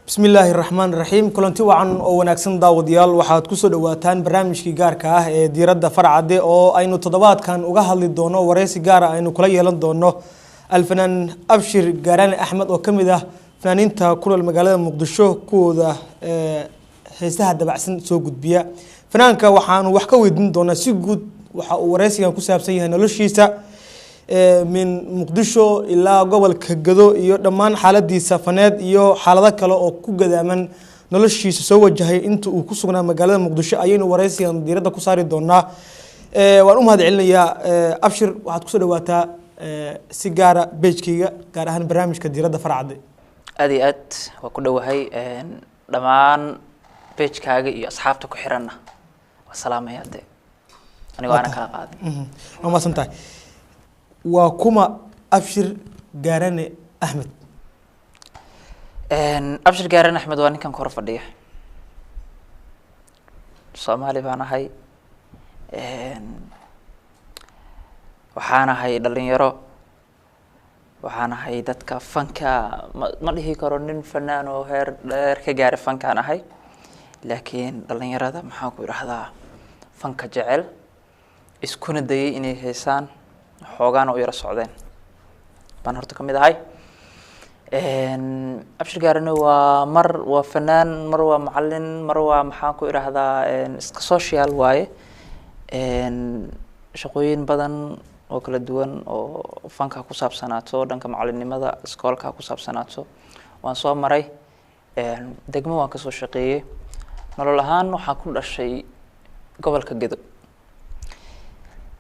Bismillaahi raxmaan raxiim. Kulanti wacan oo wanaagsan, daawadayaal. Waxaad kusoo dhawaataan barnaamijkii gaarka ah ee Diiradda Farcade, oo aynu toddobaadkan uga hadli doono wareysi gaara aynu kula yeelan doono alfanaan Abshir Gaarane Axmed, oo kamid ah fanaaniinta ku nool magaalada Muqdisho, kuwooda heesaha dabacsan soo gudbiya. Fanaanka waxaanu wax ka weydiin doonaa si guud. Waxa uu wareysigan ku saabsan yahay noloshiisa min Muqdisho ilaa gobolka Gado iyo dhammaan xaaladiisa faneed iyo xaalado kale oo ku gadaaman noloshiisa soo wajahay inta uu ku sugnaa magaalada Muqdisho ayaynu wareysigan diiradda ku saari doonaa. Waan u mahad celinayaa Abshir. Waxaad kusoo dhawaataa si gaara page-keyga, gaar ahaan barnaamijka Diiradda Farcadde. Aad iyo aad waa ku dhowahay. Dhammaan page-kaaga iyo asxaabta ku xiranna waa salaamaya de, anigoo aana kala qaadin. Waa mahadsan tahay. Waa kuma Abshir Gaarane Axmed? Abshir Gaarane Axmed waa ninkan kor fadhiya. Soomaali baan ahay, waxaan ahay dhalinyaro, waxaan ahay dadka fanka. Ma dhihi karo nin fanaan oo heer dheer ka gaaray fankaan ahay, laakiin dhalinyarada, maxaan ku idhahdaa, fanka jecel, iskuna dayay inay heesaan, xoogaana u yaro socdeen baan horta ka mid ahay. Abshir Gaarane waa mar waa fanaan, mar waa macalin, mar waa, maxaan ku idhahdaa, iska social waaye. Shaqooyin badan oo kala duwan oo fanka ku saabsanaato, dhanka macalinimada iskoolka ku saabsanaato, waan soo maray. Degmo waan kasoo shaqeeyey. Nolol ahaan waxaan ku dhashay gobolka Gedo,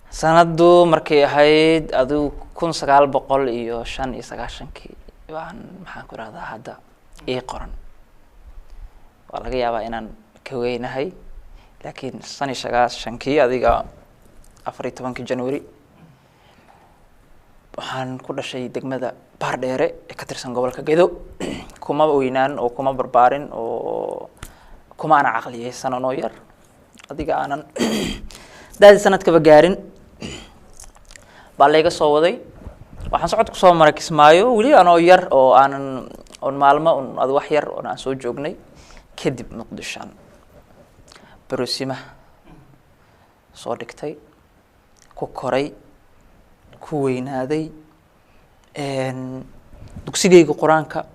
sanadu markay ahayd adigu 1995-kii baan, maxaan ku rahdaa, hadda ii qoran. Waa laga yaabaa inaan ka weynahay, laakiin 95-kii, adiga 14-kii January, waxaan ku dhashay degmada Baardheere ee ka tirsan gobolka Gedo. Kuma weynaan oo kuma barbaarin oo kuma ana caqliyeysan anoo yar, adiga aanan daadi sanadkaba gaarin baa layga soo waday. Waxaan socod kusoo maray Kismaayo, weli anoo yar oo aanan on maalmo un ad wax yar oon aan soo joognay. Kadib Muqdishoan baroosimaha soo dhigtay, ku koray, ku weynaaday. Dugsigayga Qur-aanka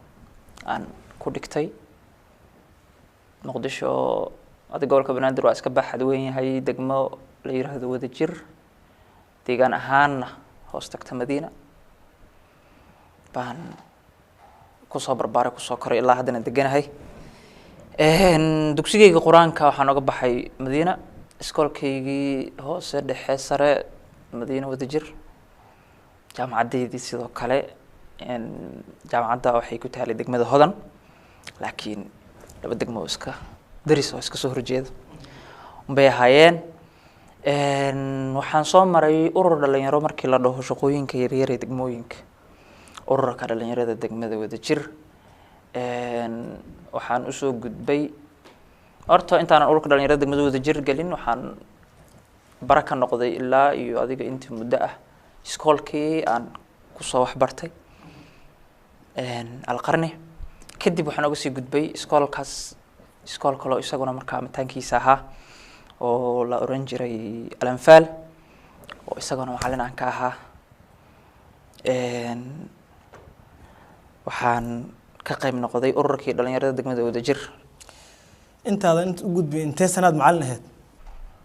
aan ku dhigtay Muqdisho. Adi gobolka Banaadir waa iska baaxad weyn yahay. Degmo la yiraahdo Wadajir, deegaan ahaanna hoos tagta Madiina, baan kusoo barbaaray, kusoo koray, ilaa haddana deganahay. Dugsigayga Qur-aanka waxaan oga baxay Madiina. Iskoolkaygii hoose, dhexe, sare Madiina, Wadajir. Jaamacaddeydii sidoo kale, jaamacadda waxay ku taalay degmada Hodan, laakiin laba degmo oo iska daris oo iska soo horjeeda unbay ahaayeen. Waxaan soo maray urur dhalinyaro. Markii la dhaho shaqooyinka yaryar ee degmooyinka, ururka dhalinyarada degmada Wadajir. Waxaan usoo gudbay, horta intaanan ururka dhalinyarada degmada Wadajir gelin, waxaan bara ka noqday ilaa iyo adiga intii muddo ah iskoolkii aan kusoo waxbartay, Alqarni. Kadib waxaan oga sii gudbay iskoolkaas iskool kaloo isaguna markaa mataankiisa ahaa oo la oran jiray Alanfaal, oo isaguna macallin aan ka ahaa. Waxaan ka qayb noqday ururkii dhalinyarada degmada Wadajir. Intaada inta u gudbay, intee sanaad macallin ahayd?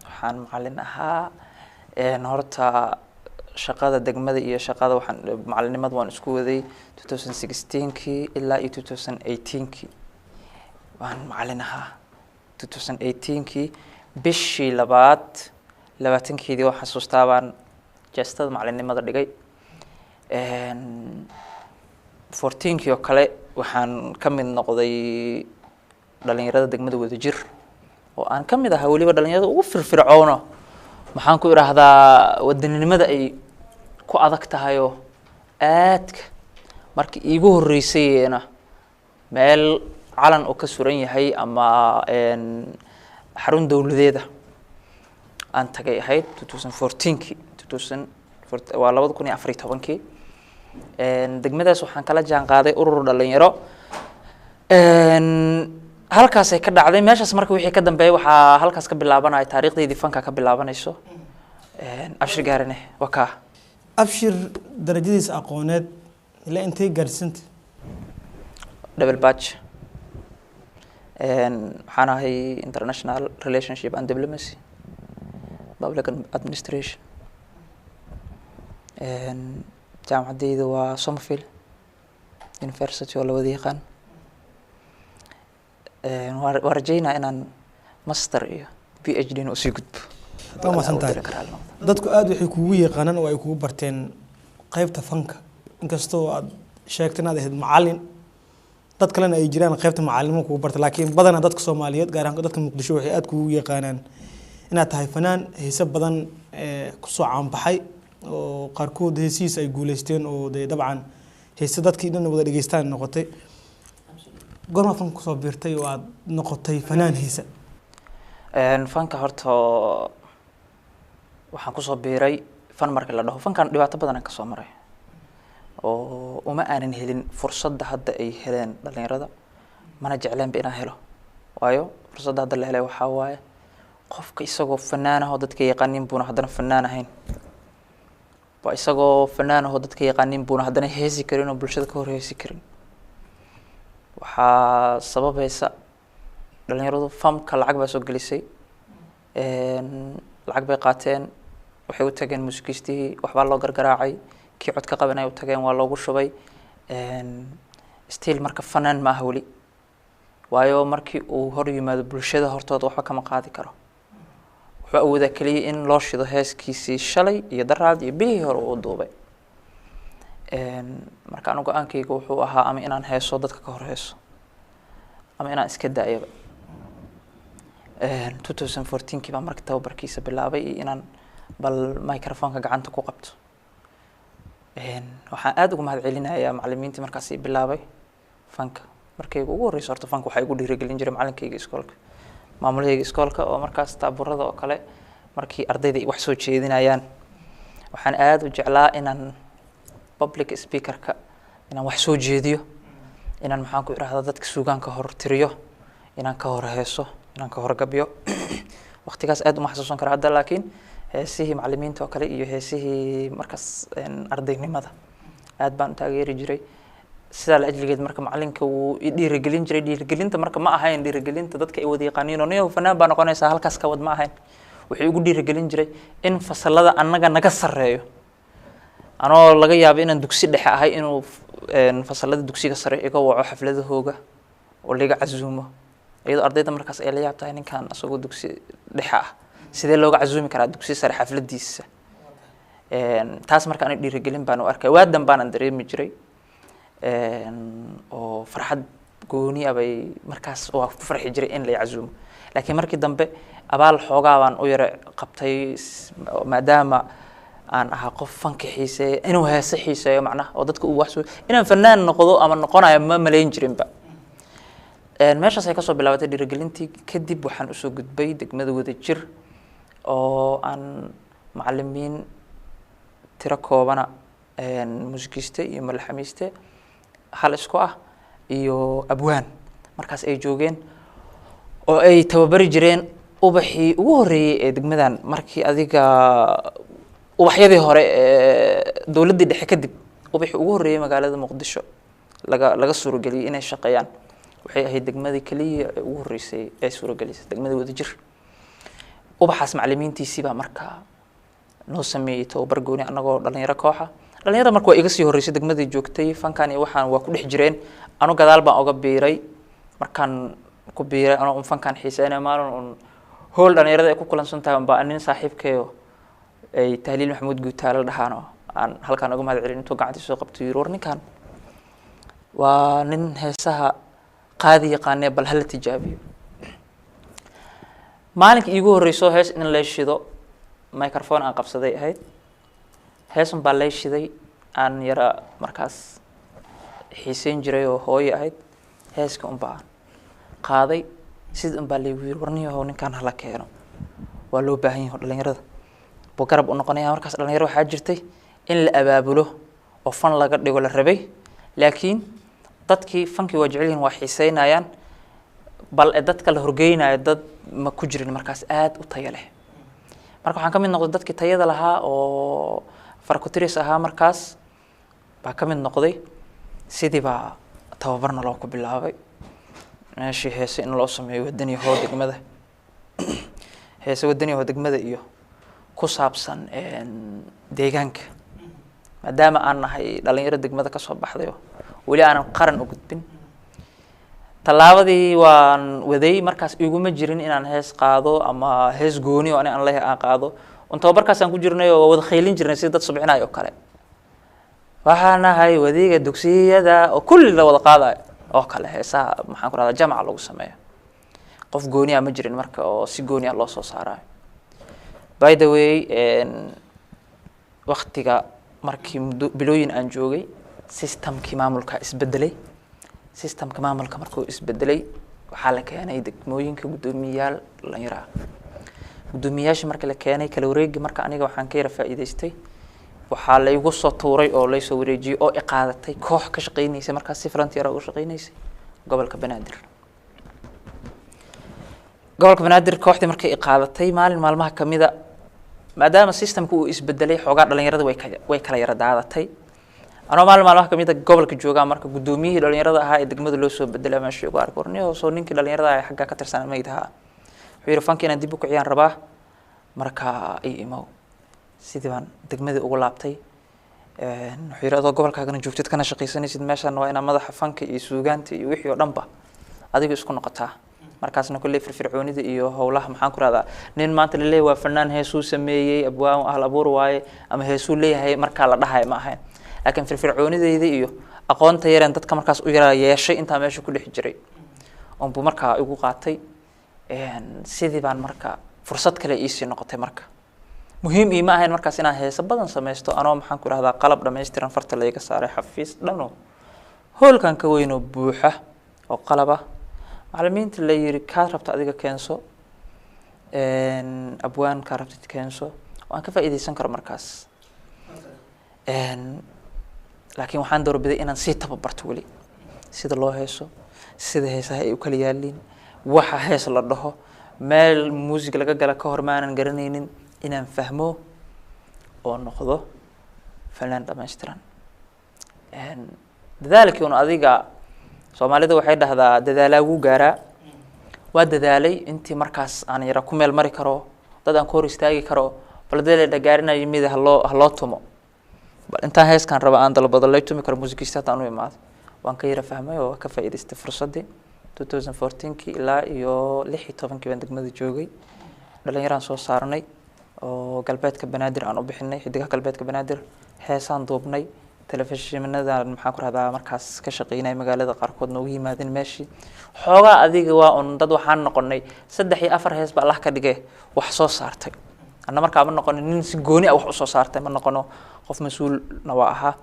Waxaan macallin ahaa, horta shaqada degmada iyo shaqada waxaan macalinimada waan isku waday. 2016-kii ilaa iyo 2018-kii waan macallin ahaa. 2018-kii bishii labaad 20-keedii waan xasuustaa baan jeestada macalinimada dhigay. 14-kii oo kale waxaan ka mid noqday dhalinyarada degmada Wadajir, oo aan ka mid ahaa weliba dhalinyarada ugu firfircoono, maxaan ku idhaahdaa, wadaninimada ay ku adag tahayoo aadka. Markii iigu horreysayna meel calan oo ka suran yahay ama xarun dowladeeda aan tagay ahayd 2014-kii, waa 2014-kii. Degmadaas waxaan kala jaan qaaday urur dhalinyaro. Halkaasay ka dhacday meeshaas. Marka wixii ka dambeeyay, waxaa halkaas ka bilaabanaya taariikhdeydii fanka ka bilaabanayso. Abshir Gaarane waa kaa. Abshir darajadiisa aqooneed ilaa intay gaadhsanta? Double batch. Waxaan ahay international relationship and diplomacy, public administration. Jaamacaddeyda waa Somerville University oo la wada yaqaan. Waa rajeynaa inaan master iyo PhD na usii gudbo. Waa mahadsan tahay. Dadku aada waxay kugu yaqaanaan oo ay kugu barteen qaybta fanka, inkastoo aad sheegtay inaad ahayd macalin, dad kalena ay jiraan qaybta macalinimo kugu barta, laakiin badanaa dadka Soomaaliyeed, gaar ahaan dadka Muqdisho, waxay aada kugu yaqaanaan inaad tahay fanaan heese badan kusoo caanbaxay oo qaarkood heesihiisa ay guuleysteen, oo dee dabcan heese dadkii dhan wada dhegeystaan noqotay. Goormaa fanka kusoo biirtay oo aad noqotay fanaan heese? Fanka horta waxaan kusoo biiray, fan marka la dhaho, fankan dhibaato badan aan kasoo maray oo uma aanan helin fursadda hadda ay heleen dhalinyarada, mana jecleenba inaan helo, waayo fursadda hadda la helay waxaa waaye qofka isagoo fanaan ah oo dadka yaqaanin buuna haddana fanaan ahayn, waa isagoo fanaan ah oo dadka yaqaanin buuna haddana heesi karin oo bulshada ka hor heesi karin. Waxaa sababaysa dhalinyaradu famka lacag baa soo gelisay, lacag bay qaateen, waxay u tageen muusikistihii, waxbaa loo gargaraacay, kii cod ka qabanay u tageen, waa loogu shubay. Still marka fanaan ma aha weli, waayo markii uu hor yimaado bulshada hortooda waxba kama qaadi karo. Wuxuu awoodaa keliya in loo shido heeskiisii shalay iyo daraad iyo bilihii hore uu duubay. Marka anu go-aankayga wuxuu ahaa ama inaan heeso, dadka ka hor heeso, ama inaan iska daayaba. 2014kii baa marka tababarkiisa bilaabay iyo inaan bal microphoneka gacanta ku qabto. Waxaan aada ugu mahad celinayaa macalimiintii markaas i bilaabay fanka. Markayga ugu horreysa horta fanka waxaa igu dhiirigelin jiray macalinkayga iskoolka, maamulahayga iskoolka, oo markaas taaburada oo kale markii ardayda ay wax soo jeedinayaan, waxaan aada u jeclaa inaan public speakerka inaan wax soo jeediyo, inaan, maxaan ku idhahdaa, dadka suugaan ka hor tiriyo, inaan ka hor heeso, inaan ka hor gabyo. Waqtigaas aad uma xasuusan karo hadda, laakiin heesihii macalimiinta oo kale iyo heesihii markaas ardaynimada aad baan u taageeri jiray. Sidaa la ajligeed marka macalinka wuu i dhiirigelin jiray. Dhiirigelinta marka ma ahayn dhiirigelinta dadka ay wada yaqaaniin oo "Niyow, fanaan baa noqonaysaa, halkaas ka wad" ma ahayn. Wuxuu igu dhiirigelin jiray in fasalada annaga naga sarreeyo, anoo laga yaabo inaan dugsi dhexe ahay, inuu fasalada dugsiga sare iga waco xafladahooga oo laiga casuumo, iyadoo ardayda markaas ay la yaab tahay, ninkan asagoo dugsi dhexe ah sidee looga casuumi karaa dugsi sare xafladiisa? Taas marka aniga dhiirigelin baan u arkay, waadan baanan dareemi jiray oo farxad gooni ah bay markaas waa ku farxi jiray in la casuumo. Laakiin markii dambe abaal xoogaa baan u yara qabtay, maadaama aan ahaa qof fanka xiiseeya, inuu heese xiiseeyo, macnaha oo dadka uu wax soo, inaan fanaan noqdo ama noqonayo ma malayn jirinba. Meeshaas ay kasoo bilaabatay dhiirigelintii. Kadib waxaan usoo gudbay degmada Wadajir oo aan macalimiin tiro koobana, muusikiiste iyo malaxamiiste hal isku ah iyo abwaan markaas ay joogeen oo ay tababari jireen ubaxii ugu horreeyey ee degmadan, markii adiga ubaxyadii hore ee dowladdii dhexe kadib, ubaxii ugu horreeyey magaalada Muqdisho laga suurageliyey inay shaqeeyaan, waxay ahayd degmadii keliya ee ugu horreysay ee suuragelisay, degmada Wadajir. Ubaxaas macalimiintiisii baa markaa noo sameeyey tababar gooni annagoo dhalinyaro kooxa. Dhalinyarada marka waa iga sii horreysay degmadii joogtay, fankan iyo waxaan waa ku dhex jireen. Anu gadaal baan oga biiray. Markaan ku biiray anoo un fankan xiiseynaya, maalin un hool dhalinyarada ay ku kulansan tahay unbaa nin saaxiibkayo ay Tahliil Maxamuud Guutaale dhahaan oo aan halkaan uga mahad celin, intuu gacantii soo qabto yiri, "War, ninkan waa nin heesaha qaadi yaqaanee, bal hala tijaabiyo." Maalinka iigu horreyso hees in lay shido microphone aan qabsaday ahayd, hees un baa lay shiday aan yara markaas xiiseyn jiray oo hooyo ahayd. Heeska un baa qaaday, sidii un baa laygu yiri, "War niyahow, ninkan hala keeno, waa loo baahan yahay, dhalinyarada buu garab u noqonaya." Markaas dhalinyaro waxaa jirtay in la abaabulo oo fan laga dhigo la rabay, laakiin dadkii fankii waa jecel yihiin, waa xiiseynayaan. Bal ee dadka la horgeynayo dad ma ku jirin markaas aad u tayo leh. Marka waxaan ka mid noqday dadkii tayada lahaa oo faraku-tiris ahaa, markaas baa ka mid noqday. Sidii baa tababarna loo ku bilaabay meeshii, heese in loo sameeyo wadani hoo degmada, heese wadani hoo degmada iyo ku saabsan deegaanka, maadaama aan nahay dhalinyaro degmada kasoo baxday oo weli aanan qaran u gudbin. Tallaabadii waan waday. Markaas iguma jirin inaan hees qaado ama hees gooni oo ani aan leeyahay aan qaado. Un tababarkaasaan ku jirnay oo wada khaylin jirnay sida dad subcinayo oo kale, waxaan nahay wadiga dugsiyada oo kulli la wada qaadayo oo kale, heesaha maxaan ku rahdaa jamca lagu sameeyo. Qof gooni ah ma jirin marka oo si gooni ah loo soo saarayo. By the way, waktiga markii muddo bilooyin aan joogay, systemkii maamulka isbedelay. Systemka maamulka markuu isbedelay, waxaa la keenay degmooyinka guddoomiyayaal dhalinyaro ah. Guddoomiyayaasha marka la keenay kala wareegi, marka aniga waxaan ka yara faa'iidaystay, waxaa laygu soo tuuray oo laysoo wareejiyey oo iqaadatay koox ka shaqeyneysay markaas, si volunteer uga shaqeyneysay gobolka Banaadir. Gobolka Banaadir kooxdii markay iqaadatay, maalin maalmaha kamida, maadaama systemka uu isbedelay, xoogaa dhalinyarada way kala yara daadatay. Anoo maalin maalmaha kamida gobolka joogaa, marka guddoomiyihii dhalinyarada ahaa ee degmada loo soo bedelay meeshii ugu arkay, warniyo soo ninkii dhalinyarada ahaa ee xaggaa ka tirsan mayd ahaa. Wuxuu yidhi, "Fanka inaan dib u kiciyaan rabaa, marka ii imow." Sidii baan degmadii ugu laabtay. Wuxuu yidhi, "Adoo gobolkaagana joogtid kana shaqaysanaysid meeshan, waa inaa madaxa fanka iyo suugaanta iyo wixii oo dhanba adiga isku noqotaa." Markaasna kolley firfircoonida iyo howlaha, maxaan ku rahdaa, nin maanta laleeyahay waa fanaan, heesuu sameeyey, abwaan ahl abuur waaye ama heesuu leeyahay markaa la dhahayo ma ahayn, laakiin firfircoonideyda iyo aqoonta yareen dadka markaas u yaraa yeeshay intaa meesha ku dhex jiray unbuu markaa igu qaatay. Sidii baan marka fursad kale iisii noqotay. Marka muhiim iima ahayn markaas inaan heeso badan sameysto, anoo maxaan ku rahdaa qalab dhammaystiran farta layga saaray, xafiis dhanoo hoolkan ka weynoo buuxa oo qalab ah, macallimiinta la yiri, "Kaad rabta adiga keenso, abwaan kaa rabtid keenso," oo aan ka faa'iideysan karo markaas. Laakiin waxaan doorbiday inaan sii tababarto weli sida loo heeso, sida heesaha ay u kala yaaliin, waxa hees la dhaho, meel muusig laga gala ka hor maanan garanaynin, inaan fahmo oo noqdo fanaan dhammaystiran. Dadaalkii un adiga, Soomaalida waxay dhahdaa dadaalaa wuu gaaraa. Waa dadaalay intii markaas aan yara ku meel mari karo, dad aan ku hor istaagi karo, bal dad la gaarinayo mida haloo tumo, bal intaan heeskan raba aan dalbado lay tumi karo, muusikiista hataan u imaado. Waan ka yara fahmay oo ka faa'iidaystay fursaddii. 2014kii ilaa iyo 16kii baan degmada joogay. Dhalinyaraan soo saarnay oo galbeedka Banaadir aan u bixinay, xidigaha galbeedka Banaadir. Heesaan duubnay, telefishinada maxaan ku rahdaa markaas ka shaqeynaya magaalada qaarkood noogu yimaadeen meeshii. Xoogaa adiga waa un dad waxaan noqonay saddex iyo afar hees ba Allah ka dhigay wax soo saartay. Anna markaa ma noqonin nin si gooni ah wax usoo saartay, ma noqono, qof mas-uulna waa ahaa.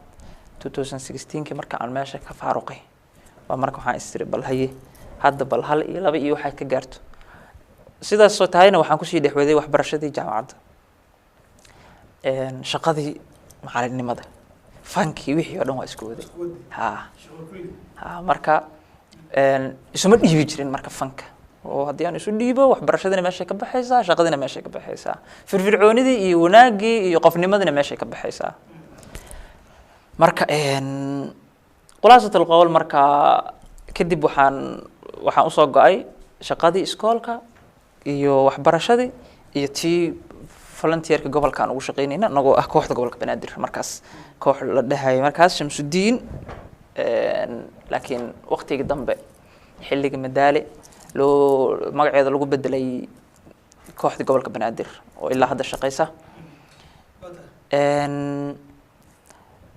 2016kii marka aan meesha ka faaruqay waa marka waxaan istiri, bal haye, hadda bal hal iyo laba iyo waxaad ka gaarto. Sidaasoo tahayna waxaan kusii dhex waday waxbarashadii jaamacadda, shaqadii macalinimada, fankii, wixii oo dhan waa isku waday. Ha, marka isuma dhiibi jirin marka fanka, oo haddii aan isu dhiibo, waxbarashadiina meeshay ka baxaysaa, shaqadiina meeshay ka baxaysaa, firfircoonidii iyo wanaaggii iyo qofnimadiina meeshay ka baxaysaa. Marka khulaasat alqowl, marka kadib waxaan usoo go-ay shaqadii iskoolka iyo waxbarashadii iyo tii volunteerka gobolka aan ugu shaqeynayna, anagoo ah kooxda gobolka Banaadir, markaas koox la dhahayay markaas Shamsudiin, laakiin waqtigii dambe xilliga Madaale loo magaceeda lagu bedelay kooxda gobolka Banaadir oo ilaa hadda shaqeysa.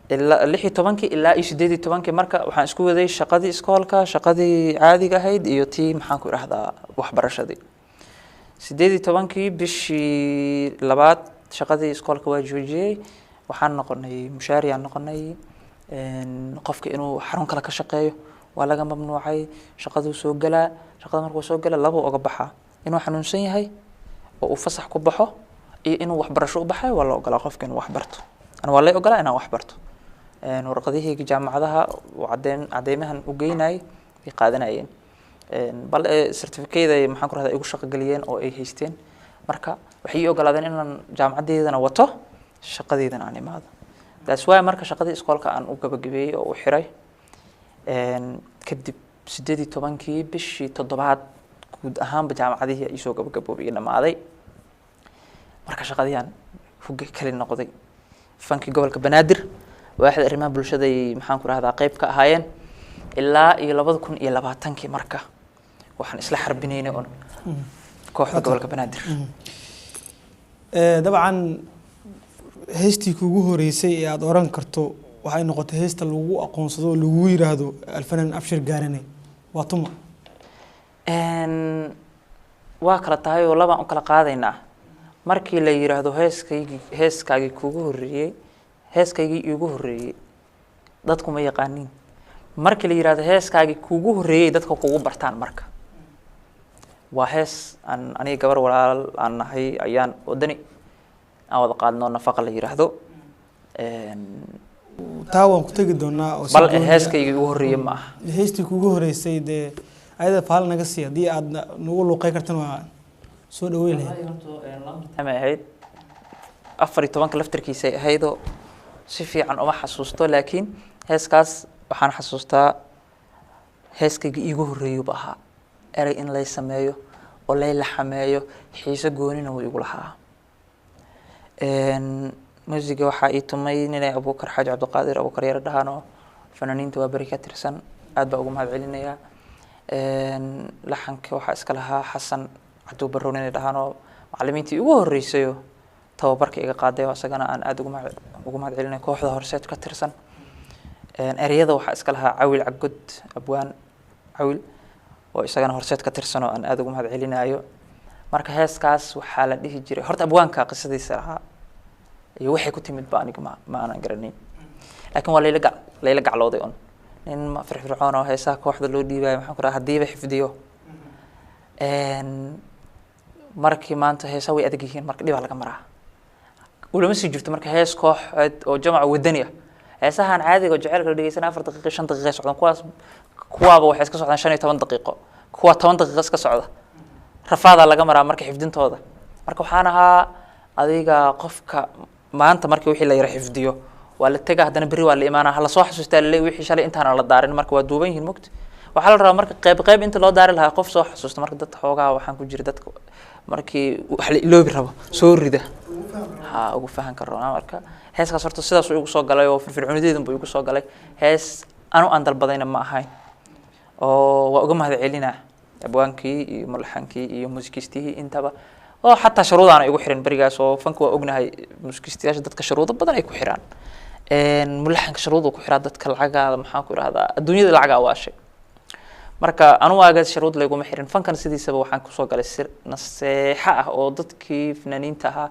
Ilaa 16kii ilaa iyo 18kii marka waxaan isku waday shaqadii iskoolka, shaqadii caadiga ahayd iyo tii maxaan ku idhahdaa waxbarashadii. 18kii bishii labaad shaqadii iskoolka waa joojiyey. Waxaan noqonay mushaariyaan noqonay. Qofka inuu xarun kale ka shaqeeyo waa laga mamnuucay. Shaqaduu soo galaa, shaqada markuu soo gala labuu oga baxaa: inuu xanuunsan yahay oo uu fasax ku baxo iyo inuu waxbarasho u baxayo. Waa la ogolaa qofka inuu wax barto, ana waa lay ogolaa inaan wax barto. Warqadihii jaamacadaha caddeyn cadeymahan u geynayay way qaadanayeen. Bal certificate ay, maxaan ku rahdaa, igu shaqo geliyeen oo ay haysteen. Marka waxay ii ogolaadeen inaan jaamacaddeydana wato, shaqadeydana aan imaado. That's why marka shaqadii iskoolka aan u gabagabeeyey oo u xiray. Kadib 18-kii bishii toddobaad guud ahaanba jaamacadihii iisoo gabagaboobay, ii dhamaaday. Marka shaqadii aan ku kali noqday fankii gobolka Banaadir, waaxda arrimaha bulshaday, maxaan ku rahdaa, qayb ka ahaayeen ilaa iyo 2020-kii. Marka waxaan isla xarbinaynay on kooxda gobolka Banaadir. Dabcan heestii kuugu horeysay ee aada oran karto waxay noqotay heesta lagu aqoonsado oo lagu yiraahdo Alfanaan Abshir Gaarane waa tuma? Waa kala tahay oo labaan u kala qaadaynaa. Markii la yiraahdo heeskaygii, heeskaagii kuugu horreeyey, heeskaygii iigu horreeyey dadku ma yaqaaniin. Markii la yiraahdo heeskaagii kuugu horreeyey dadka kugu bartaan, marka waa hees aan aniga gabar walaal aan nahay ayaan wadani aan wada qaadno, Nafaqa la yiraahdo. Taa waan ku tegi doonaa oo si bal gooni ah. Heeskaygii ugu horreeyey ma aha. Heestii kuugu horeysay dee ayada faal naga sii, haddii aad nagu luuqey kartan waa soo dhaweyn lahayd. Ay ahayd 14-ka laftarkiisay ahaydoo si fiican uma xasuusto, laakiin heeskaas waxaan xasuustaa heeskayga iigu horreeyuba ahaa erey in lay sameeyo oo lay laxameeyo, xiiso goonina wuu igu lahaa. Muusiga waxaa ii tumay ninay Abuukar Xaaji Cabdiqaadir Abuukar Yare dhahaan oo fanaaniinta waa beri ka tirsan, aad baa ugu mahad celinayaa. Laxanka waxaa iska lahaa Xasan Cabdu Barrow ninay dhahaan oo macallimiintii ugu horreysayo tababarka iga qaaday oo isagana aan aad ugu mahad celinaya, kooxda Horseed ka tirsan. Ereyada waxaa iska lahaa Cawil Cagod, Abwaan Cawil, oo isagana Horseed ka tirsan oo aan aad ugu mahad celinayo. Marka heeskaas waxaa la dhihi jiray, horta abwaanka qisadiisa lahaa iyo waxay ku timid ba aniga ma aanan garanayn, laakiin waa layla gaclooday on nin firfircoon oo heesaha kooxda loo dhiibayo, maxaan ku rahaa, haddiiba xifdiyo. Markii maanta heesaha way adag yihiin, marka dhibaa laga maraa ulama sii jirto. Marka hees kooxeed oo jamaca wadani ah, heesahan caadiga oo jaceylka la dhegeysana 4 daqiiqo, 5 daqiiqa socdaan. Kuwaas kuwaaba waxay iska socdaan 15 daqiiqo, kuwa 10 daqiiqo iska socda, rafaadaa laga maraa marka xifdintooda. Marka waxaan ahaa adiga qofka maanta markii wixii la yara xifdiyo waa la tega, haddana berri waa la imaanaa, hala soo xasuustaa lale wixii shalay intaana la daarin. Marka waa duuban yihiin mogta, waxaa la rabaa marka qayb qayb inta loo daari lahaa qof soo xasuusta. Marka dad xoogaa waxaan ku jira dadka markii wax la iloobi rabo soo rida ha ugu fahan karo. Marka heeskaas horta sidaas uu igu soo galay oo firfircoonideedun buu igu soo galay. Hees anu aan dalbadayna ma ahayn oo waa uga mahad celinaa abwaankii iyo mulaxankii iyo muusikistihii intaba, oo xataa shuruud aana igu xirin berigaas. Oo fanka waa ognahay, muusikistayaasha dadka shuruudo badan ay ku xiraan. Mulaxanka shuruud uu ku xiraa dadka lacagaada, maxaan ku irahdaa, adduunyada lacagaa waashay. Marka anu waagaas shuruud layguma xirin. Fankan sidiisaba waxaan kusoo galay sir naseexo ah oo dadkii fanaaniinta ahaa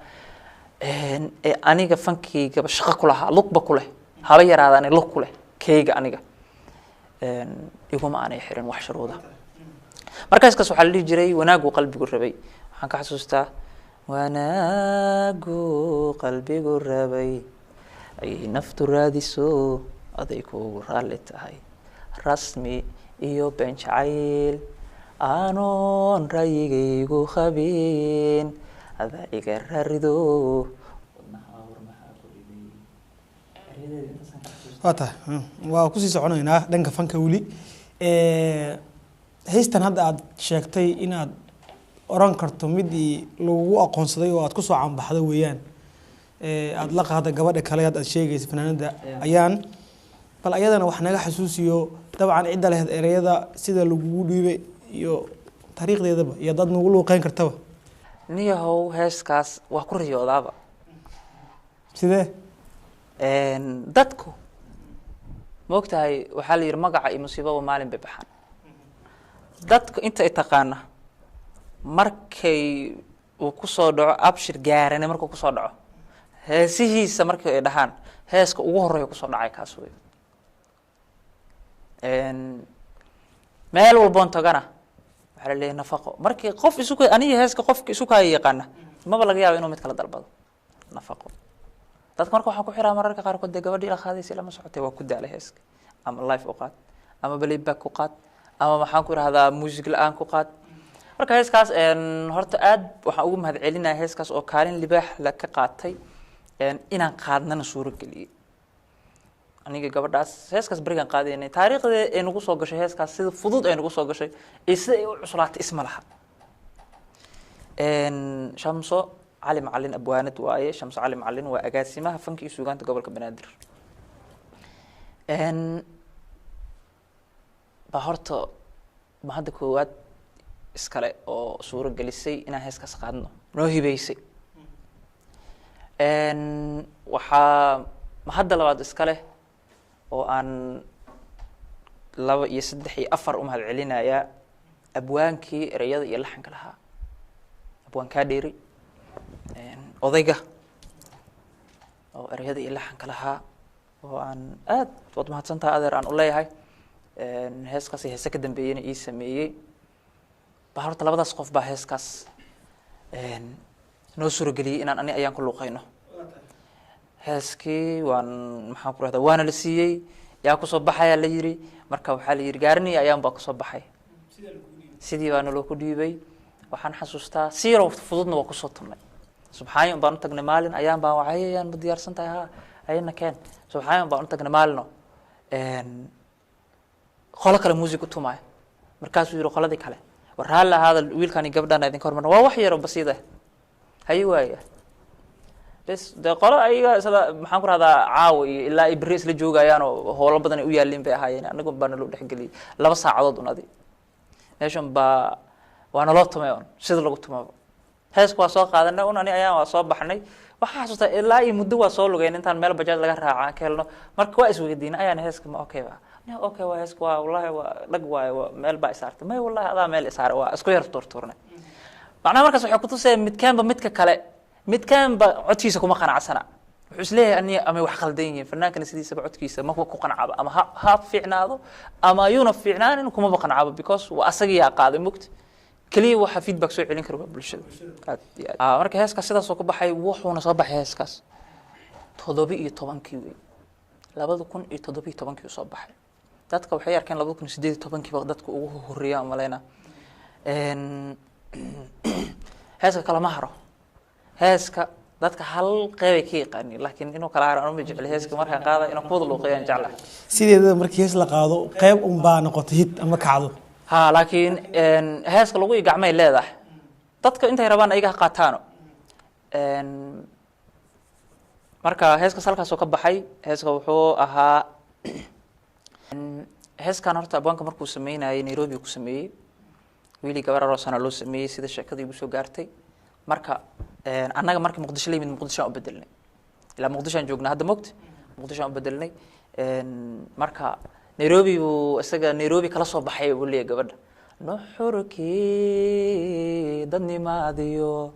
ee aniga fankaygaba shaqo ku lahaa, lugba ku leh, haba yaraadaane lug ku leh kayga, aniga iguma aanay xirin wax shuruuda. Markaaskaas waxaa la dhihi jiray Wanaagu Qalbigu Rabay. Waxaan ka xasuustaa: wanaagu qalbigu rabay ayay naftu raadiso, aday kugu raalli tahay, rasmi iyo been jacayl aanoon ra'yigaygu qabin, adaa iga rarido wadnaha warmaha ku dhibay. Eryadeeda intaasaan ka xasuustaa. Waa tahay, waa kusii soconaynaa dhanka fanka weli. Heystan hadda aad sheegtay inaad oran karto midii lagugu aqoonsaday oo aad kusoo caanbaxdo weeyaan, aada la qaada gabadha kale hadda aad sheegaysa, fanaanada Ayaan. Bal ayadana wax naga xasuusiyo, dabcan cidda lahayd ereyada, sida lagugu dhiibay iyo taariikhdeedaba, iyo dad nagu luuqeyn kartaba. Niyahow, heeskaas waa ku riyoodaaba. Sidee? Dadku ma ogtahay, waxaa la yidhi magaca iyo musiibaba maalin bay baxaan. Dadku inta ay taqaana markay uu kusoo dhaco Abshir Gaarane, markuu kusoo dhaco heesihiisa, markii ay dhahaan heeska ugu horeeya kusoo dhacay kaas wey. Meel walboon tagana waxaa la leeyahay Nafaqo. Markii qof isu aniga heeska qofka isu kaaya yaqaana, maba laga yaabo inuu mid kala dalbado Nafaqo. Dadka marka waxaan ku xiraa mararka qaarkood dee gabadhii ila qaadaysa lama socotay, waa ku daalay heeska, ama live u qaad ama playback ku qaad. Ama maxaan ku rahdaa, muusig la-aan ku qaad. Marka heeskaas horta aad waxaan ugu mahad celinaya heeskaas oo kaalin libaax la ka qaatay inaan qaadnana suuro geliyey aniga gabadhaas. Heeskaas berigaan qaadaynay, taariikhdii ay nagu soo gashay heeskaas, sida fudud ay nagu soo gashay iyo sida ay u cuslaatay isma laha. Shamso Cali Macalin abwaanad waaye. Shamso Cali Macalin waa agaasimaha fanka iyo suugaanta gobolka Banaadir. Baa horta mahadda koowaad iskale oo suuro gelisay inaan heeskaas qaadno, noo hibeysay. Waxaa mahadda labaad iska leh oo aan laba iyo saddex iyo afar u mahad celinayaa abwaankii ereyada iyo laxanka lahaa, abwaan kaa dheeri, odayga oo ereyada iyo laxanka lahaa oo aan aad waad mahadsantaha adeer aan u leeyahay. Heeskaas iyo heese ka dambeeyeyna ii sameeyey. Ba horta labadaas qof baa heeskaas noo suurageliyey inaan ani ayaan ku luuqeyno heeskii. Waan maxaan ku rahdaa, waana la siiyey, yaa kusoo baxayaa la yiri. Marka waxaa la yidhi gaarinaya ayaan baa kusoo baxay, sidii baa naloo ku dhiibay. Waxaan xasuustaa si yaroo fududna waa kusoo tumnay. Subxaayo baan u tagnay maalin, ayaan baan wacay: "Ayaan ma diyaarsan tahay?" "Ha, ayana keen." Subxaayo baan u tagnay maalino, qolo kale music u tumaayo. Markaasuu yihi qoladii kale: "War raalli ahaada, wiilkani gabdhaan idinka hormarna, waa wax yaroo basiid ah." "Haye, waaya." Bes dee qolo ayaga isla maxaan ku rahdaa caawa iyo ilaa ay berri isla joogayaan oo howlo badan ay u yaalin bay ahaayeen. Anagu baa naloo dhexgeliyey 2 saacadood un adi meeshan baa waa naloo tumay un sida lagu tumaba. Heeska waa soo qaadanay un ani ayaan waa soo baxnay. Waxaa xasuustaa ilaa iyo muddo waa soo lugeyn intaan meel bajaaj laga raaca aan ka helno. Marka waa isweydiinay: "Ayaan heeska ma okay ba?" "Okay waa, heeska waa wallahi waa dhag waaye, waa meel baa isaartay." "May, wallahi adaa meel isaaray." Waa isku yar tuurtuurnay. Macnaha markaas waxay kutusaya midkaanba midka kale, midkaanba codkiisa kuma qanacsana, wuxuu isleeyahay ani amay wax qaldan yihiin. Fanaankana sidiisaba codkiisa ma ku qancaba, ama ha fiicnaado ama ayuuna fiicnaanin, kumaba qancabo, because waa asagiyaa qaaday mugta. Keliya waxaa feedback soo celin kara waa bulshada aad iyo aad. Marka heeskaas sidaasoo ku baxay, wuxuuna soo baxay heeskaas 17-kii wey, 2017-kii uu soo baxay. Dadka waxay arkeen 2018-kiiba dadka ugu horreeya maleyna. Heeska kalama haro. Heeska dadka hal qeybay ka yaqaaniin, laakiin inuu kala haro anuma jecli. Heeska markaan qaada inuu kuwada luuqeeyaan jeclahay. Sideedaba markii hees la qaado, qeyb unbaa noqoto hit ama kacdo. Ha, laakiin heeska lagu gacmay leedahay, dadka intay rabaan ayaga ha qaataano. Marka heeskaas halkaasoo ka baxay. Heeska wuxuu ahaa heeskan horta abwaanka markuu sameynayay Nairobi ku sameeyey, wiili gabar aroosana loo sameeyey sida sheekadii igu soo gaartay. Marka annaga markii Muqdisho la yimid, Muqdisho aan u bedelnay, ilaa Muqdisho aan joognaa hadda mogta, Muqdisho aan u bedelnay. Marka Nairobi buu isaga Nairobi kala soo baxay buu leeyahay gabadha: "Nuxurkii dadnimaadiyo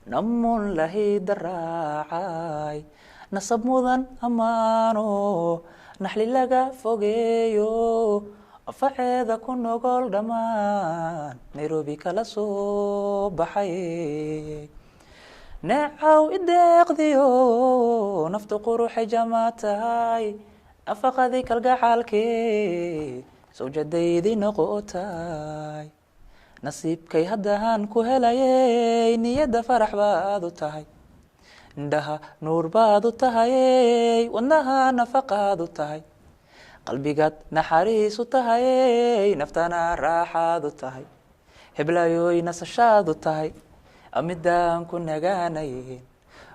namun lahi daraacay, nasab mudan ammaano, naxli laga fogeeyo, afaceeda ku nogol dhammaan, Nairobi kala soo baxay. Neecow ideeqdiyo naftu quruxay jamaa tahay, nafaqadii kalgacaalkee sawjadaydii noqotay, nasiibkay haddaan ku helayay, niyadda farax baad u tahay, indhaha nuur baad u tahay, wadnaha nafaqaad u tahay, qalbigaad naxariis u tahay, naftana raaxaad u tahay, heblayoy nasashaad u tahay, midaan ku nagaanayn,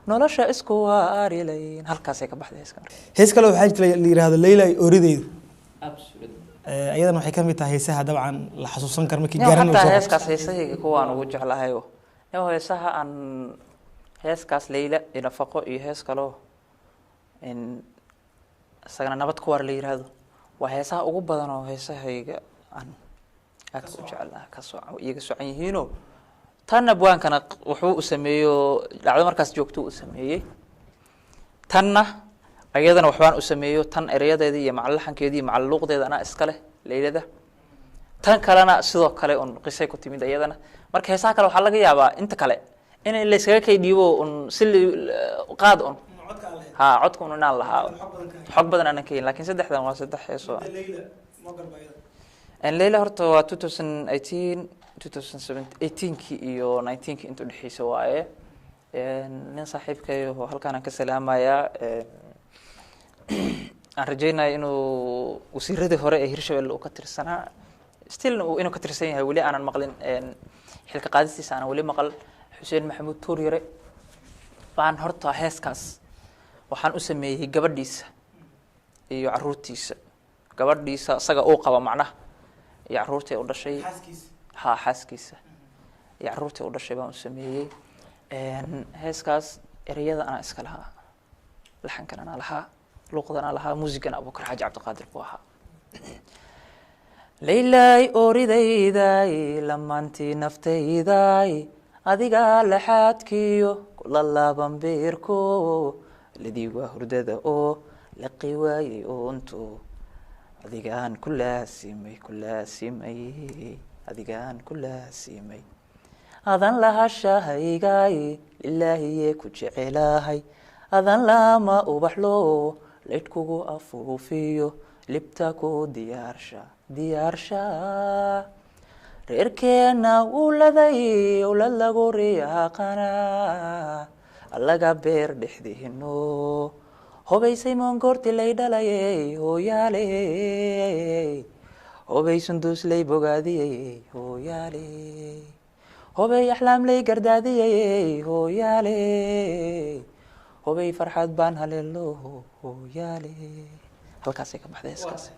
nolosha isku waarilayn." Halkaasay ka baxday heeskan. Hees kale waxaa jirta la yihahdo Leyla Orideyda. Iyadana waxay ka mid tahay heesaha dabcan la xasuusan karo markii Nin gaaran xataa soo heeskaas heesahayga kuwaan ugu jeclahayo nin heesaha aan heeskaas Leyla iyo nafaqo iyo hees kaloo in isagana nabad ku waar la yiraahdo, waa heesaha ugu badan oo heesahayga aan aadka u jecelaha ka soo iyaga socan yihiinoo. Tan abwaankana wuxuu u sameeyo dhacdo markaas joogto u sameeyey, tanna ayadana waxbaan u sameeyo. Tan ereyadeedii iyo macalaxankeedii iyo macaluuqdeeda anaa iska leh Leylada. Tan kalena sidoo kale un qisay ku timid iyadana. Marka heesaha kale waxaa laga yaabaa inta kale in layskaga kay dhiibo un si qaad un ha codka un inaan lahaa xog badan aanan ka helin, lakin saddexdan waa saddex heesoo. Leyla horta waa 2018, 2018kii iyo 19kii inta udhexeysa waaye. Nin saaxiibkay oo halkaan aan ka salaamayaa, aan rajeynaya inuu wasiiradii hore ee Hirshabelle uu ka tirsanaa, stillna uu inuu ka tirsan yahay, weli aanan maqlin xilka qaadistiisa, aanan weli maqal, Xuseen Maxamuud Tuuryare baan horta heeskaas waxaan u sameeyey gabadhiisa iyo caruurtiisa, gabadhiisa isaga uu qaba macnaha iyo caruurtii u dhashay. Ha, xaaskiisa iyo caruurtii u dhashay baan u sameeyey. Heeskaas ereyada anaa iska lahaa, laxankan anaa lahaa, luuqdan anaa lahaa, muusigana Abuukar Xaaji Cabdiqaadir buu ahaa. Leylay oridayday, lamaantii naftayday, adigaa laxaadkiyo kula laaban beerko, ladii waa hurdada oo laqi waayey oonto, adigaan ku laasimay, ku laasimay, adigaan ku laasimay, adan lahashahaygay, lilaahiye ku jecelahay, adan laama ubaxlo laydhkugu afuufiyo, libta ku diyaarsha diyaarsha, reerkeena uladay owlad lagu riyaaqana allaga beer dhexdiino, hobaysay moongoorti lay dhalayay hooyaale, hobay sunduuslay bogaadiyey hooyaale, hobay axlaamlay gardaadiyey hooyaale, hobay farxad baan haleelo hooyaale. Halkaasay ka baxday heeskaas.